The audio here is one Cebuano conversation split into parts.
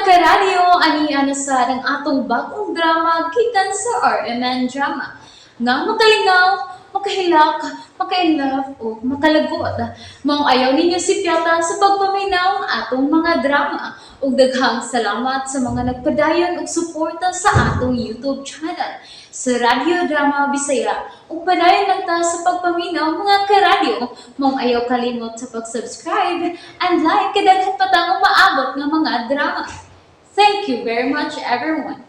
Karadyo, ani na sa ang atong bagong drama gikan sa RMN Drama. Nga makalingaw, makahilak, maka-inlove o makalagot. Maong ayaw ninyo sipyata sa pagpaminaw ang atong mga drama. Ug daghang salamat sa mga nagpadayon og suporta sa atong YouTube channel sa Radyo Drama Bisaya. Ug padayon lang ta sa pagpaminaw, mga karadyo. Maong ayaw kalimot sa pag-subscribe and like kay daghan pa tang umaabot nga mga drama. Thank you very much, everyone.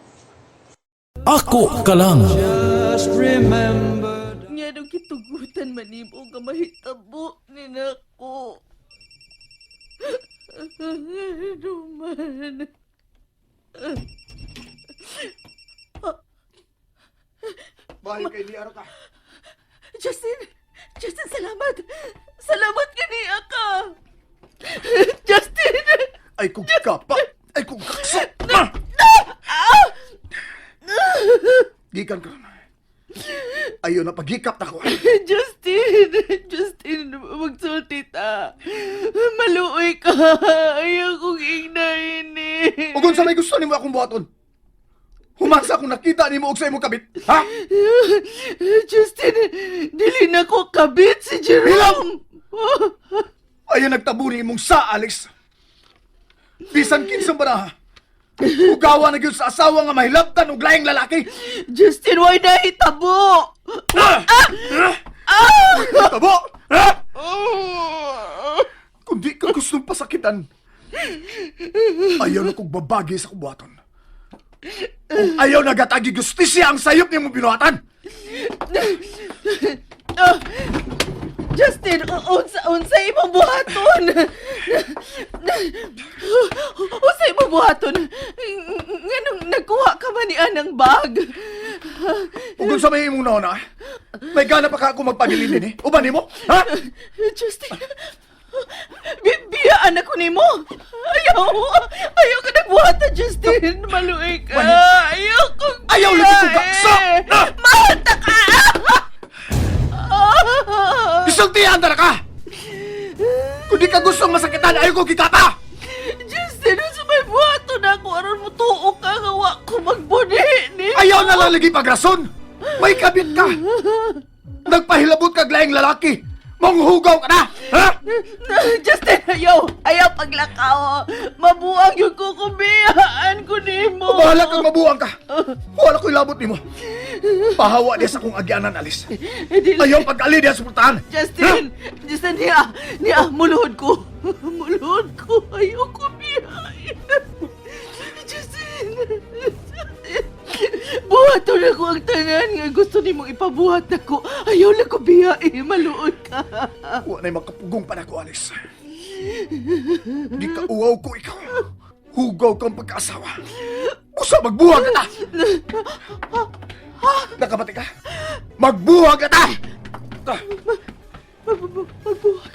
Ako ka lang. Just remember Nga nung kitugutan man nimo nga mahitabo ni nako. Ano man. Bahay kay ni ka. Justin! Justin, salamat! Salamat kaniya ka! Justin! Ay kung kapa! Ay kung kakso! Ah! Gikan ka naman. Ayaw na pagikap na ko. Justin! Justin, magsulti ta. Maluoy ka. Ayaw kong ignahin eh. Ug unsa may gusto nimo akong buhaton? Humasa akong nakita nimo og sa imong kabit. Ha? Justin, dili na ko kabit si Jerome. Ayaw nagtabo ni imong sa, Alex. Bisan kinsa ba na? Ugawa na gyud sa asawa nga mahilabtan og laing lalaki. Justin, why na hitabo? Ah! Ah! Tabo! Ah! Kung di ka gustong pasakitan, ayaw na kong babagi sa kubuhaton. Kung ayaw na gatagi gustisya ang sayop niyong binuhatan. Ah! Justin, unsa unsa imong buhaton? Unsa imong buhaton? Nganong nagkuha ka man ni anang bag? Ug unsa may imong nauna, may gana pa ka ako magpabilin din eh. Uban nimo? Ha? Justin, biyaan ako nimo. Ayaw, ayaw ka nagbuhatan, Justin. Maluoy ka. Ayaw ko. Ayaw lagi ko gaksa! Ah! Mahanta ka! Isultihan na ka! Kung di ka gustong masakitan, ayaw ko gikata! Justin, sa may buhaton ako, aron mo tuo ka nga wa ko magbuni ni. Ayaw na lang lagi pagrason! May kabit ka! Nagpahilabot kag laing lalaki! Manghugaw ka na! Ha? Justin, ayaw! Ayaw paglakaw! Mabuang yung kukumbihaan ko nimo! Bahala kang mabuang ka! Wala ko'y labot nimo. Pahawa niya sa kong agyanan, Alice. Ayaw pag-ali niya sa pultahan. Justin! Justin, niya! Niya! Muluhod ko! Muluhod ko! Ayaw ko biyahe! Justin! Justin! Buhaton ako ang tanan nga gusto nimong ipabuhat ako. Ayaw lang ko biyahe. Maluod ka. Wa na'y makapugong pa nako, Alice. Di ka uwaw ko ikaw. Hugaw kang pagkaasawa. Usa magbuhag ka ta! Nakabati ka? Magbuhag ka ta! Magbuhag.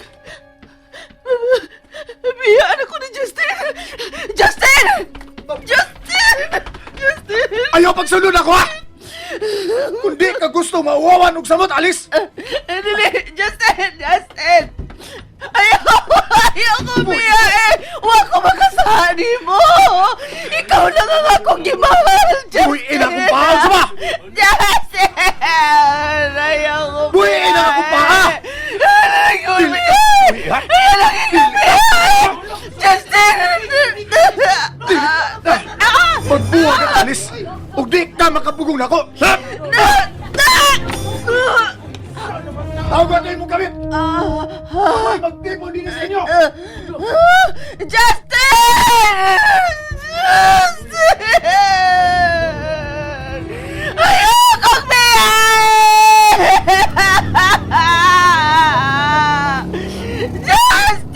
Biyaan ako ni Justin! Justin! Justin! Justin! Ayaw pagsunod ako, ha! Kung di ka gusto mauwawan og samot, Alice! Dili! Justin! Justin! Ayaw! Ayaw ko biyahe! Huwag ko makasahani mo! Ikaw lang ang akong gimahal, Justin! Buhiin akong paa sa ba! Justin! Ayaw ko Buhiin ang akong paa! Ayaw ko biyahe! Buhi, ha? Ayaw lang ikaw biyahe! Justin! Magbuhag ka, Alice! Ug di ka makapugong nako! Ha? Tawagan na imong kabit! May magtipon din sa inyo! Justin! Justin! Ayoko biyahe! Justin!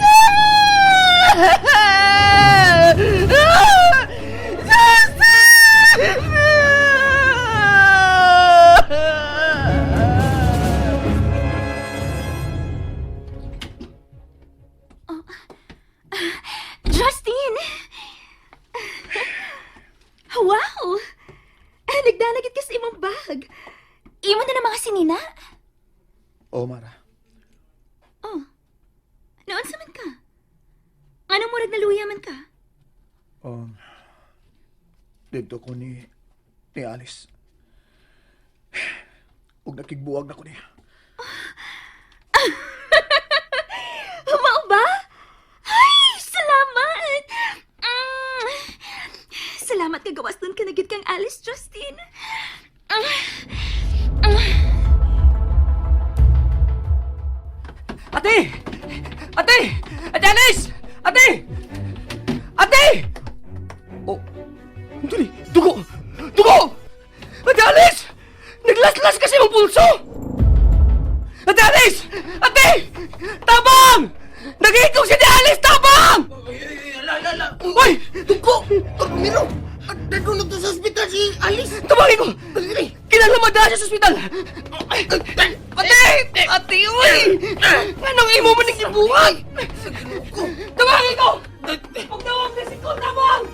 Justin! Justin! Wow! Nagdalagit ka sa imong bag. Imo na ng mga sinina? Oh, Mara. Oh. Noon sa man ka? Anong murag naluya man ka? Dito ko ni Alice. Ug nakigbuwag na ko niya. Mao ba? Ay, salamat! Salamat kay gawas dun ka na gyud kang Alice, Justin. Ate! Ate! Ate Alice! Ate! Ate! Oh, dali! Dugo! Dugo! Ate Alice! Naglaslas kasi ang pulso! Ate Alice! Ate! Tabang! Nag-iikong si Ate Alice! Tabang! Uy! Dugo! Miro! Dadulog to sa ospital si Alice! Tabangin ko! Kinalamada siya sa ospital! Ate! Ate, uy! Anong imo man nagsibuhat? Tabangin ko! Pagtawag na si ko, tabang!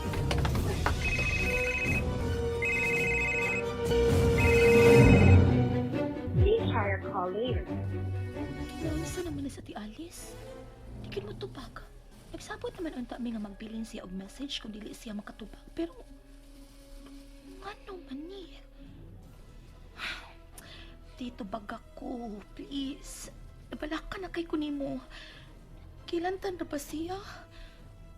Naunsa naman na sa ti Alice? Di mo tubag. Nagsabot naman unta mi nga magbilin siya og message kung dili siya makatubag. Pero, ano man ni? Dito tubag ako, please. Nabala ka na kay kunimo. Kilantan na ba siya?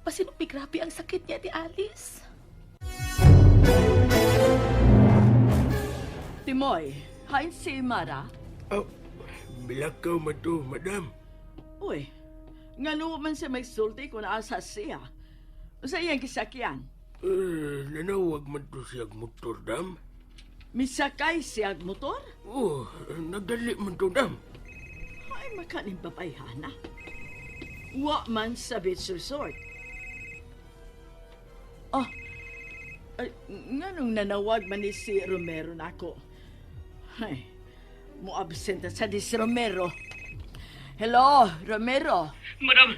Basin grabe ang sakit niya ti Alice. Timoy, hain si Mara. Oh, bilakaw man to, madam. Uy, ngano man siya may sulti kung naasa siya. Sa iyang gisakyan, Eh, nanawag man to siyag motor, dam. misakay siya ag motor? Oh, nagdali man to, dam. Ay, makaning babayhana. Wa man sa beach resort. Oh, ay, nganong nanawag man ni si Romero nako? Ay, mo absent sa di si Romero. Hello, Romero. Madam,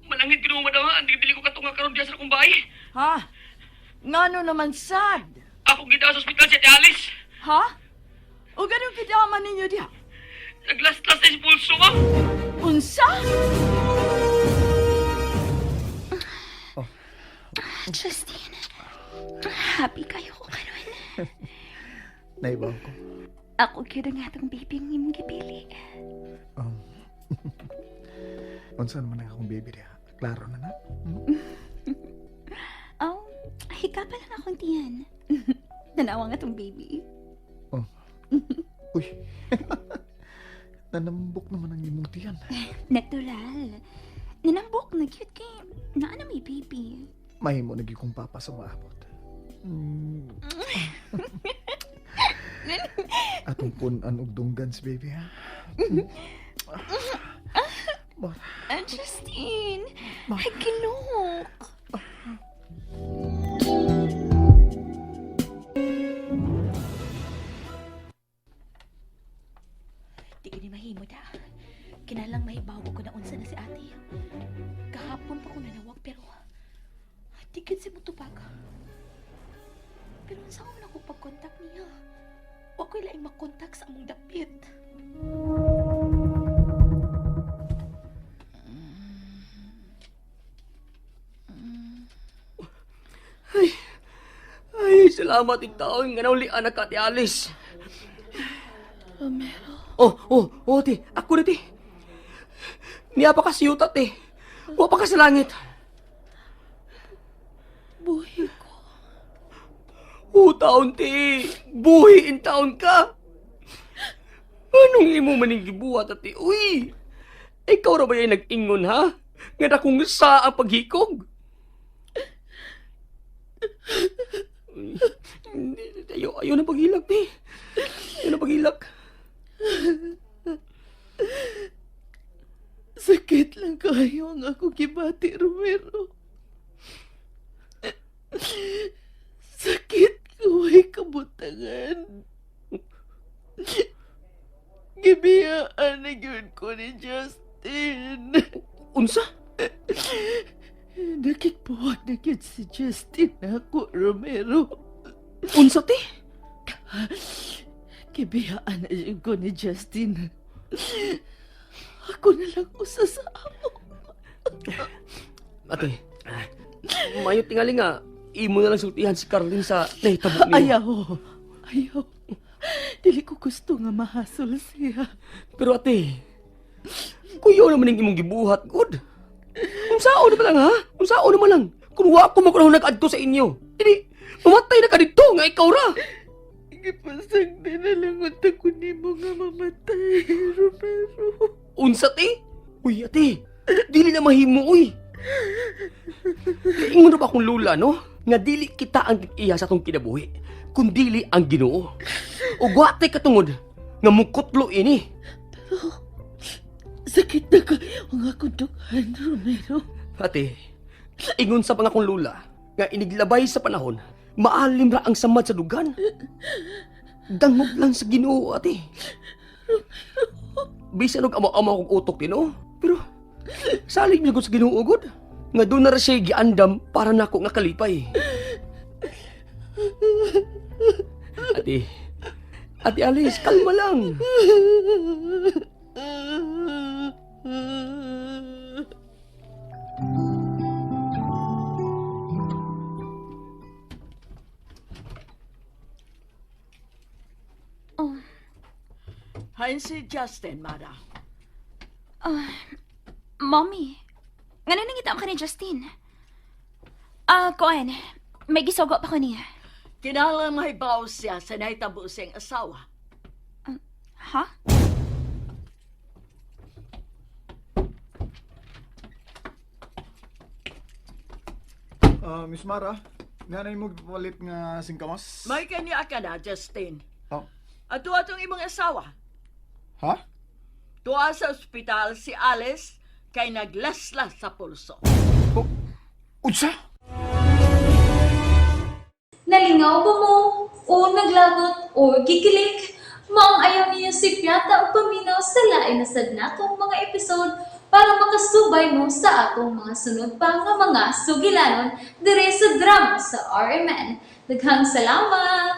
malangit ko naman, madam, ha? Ang dili ko katunga karon diya sa akong bahay. Ha? Ngano naman sad? Ako gid sa ospital si Ate Alice. Ha? O ganun kita man ninyo diha? Naglaslas na si pulso, ma'am. Unsa? Justin, happy kayo ko karon. Naibaw ko. Ako gyud ang atong baby ang imong gipili. Unsa naman ang akong baby diha? Klaro na na. Oh, hika pa lang akong tiyan. Tanawa nga tong baby. Oh. Uy. Nanambok naman ang imong tiyan. Natural. Nanambok na cute kay naa na may baby. Mahimo na gyud kong papa sa maabot. Atong punan og dunggan si baby ha. Mara. Ah, Justin, ay ginok. Di gini mahimo da. Kinalang mahibaw ko na unsa na si ate. Kahapon pa ko nanawag pero di gid si mutubag. Pero unsa ko man ako pagkontak niya? Wa ko'y laing makontak sa among dapit. Ay, salamat ing taon nga naulian na ka, Ate Alice. Romero. Oh, oh, oh, te. Ako na, te. Niya pa ka siyuta, te. Wa pa ka sa langit. Buhi ko. Oh, taon, te. Buhi in taon ka. Anong imo maning gibuhat, ate? Uy! Ikaw ra ba yung nag-ingon, ha? Nga dakong sa ang paghikog? Uy, Ayaw, ayaw na paghilak, te. Ayaw na paghilak. Sakit lang kayo ang ako gibati, Romero. Sakit ko ay kabutangan. Gibiyaan na yun ko ni Justin. Unsa? Nakikpuwag na yun si Justin ako, Romero. Unsa, te? Gibiyaan na yun ko ni Justin. Ako na lang usa sa amo. Ate, mayo tingali nga. Imo na lang sultihan si Carlin sa nahitabo niyo. Ayaw. Ayaw. Dili ko gusto nga mahasol siya. Pero ate, kuyo naman ang imong gibuhat, good. Unsaon naman lang ha? Unsaon naman lang? Kung wa ko mo nag-adto sa inyo, hindi, mamatay na ka dito nga ikaw ra. Gipasag din na lang unta ko nimo nga mamatay, Romero. Unsa te? Uy ate, dili na mahimo uy. Ingon na ba akong lula no? Nga dili kita ang iya sa atong kinabuhi, kundili ang Ginoo. Ug wa tay katungod nga mukutlo ini. Sakit na ka ang akong dughan, Romero. Ate, ingon sa pangakong lula nga iniglabay sa panahon, maalim ra ang samad sa dugan. Dangog lang sa Ginoo, ate. Bisan og amo-amo akong utok din, pero salig mi sa Ginoo gud. Nga doon na ra siya giandam para nako nga kalipay. Ate, Ate Alice, kalma lang. Hain si Justin, Mara. Mommy, ngano nangita ka ni Justin? Ah, kuan, may gisugo pa ko niya. Kinahanglan mahibaw siya sa nahitabo siyang asawa. Ha? Ah, Miss Mara, nanay mo palit nga singkamas? May kanya ka na, Justin. Oh. At tuwa tong imong asawa. Ha? Tuwa sa ospital si Alice kay naglaslas sa pulso. Oh, unsa? Nalingaw ba mo? O naglagot o gikilig? Maong ayaw niyo si Piata o paminaw sa lain na sad natong mga episode para makasubay mo sa atong mga sunod pa nga mga sugilanon dire sa drama sa RMN. Daghang salamat!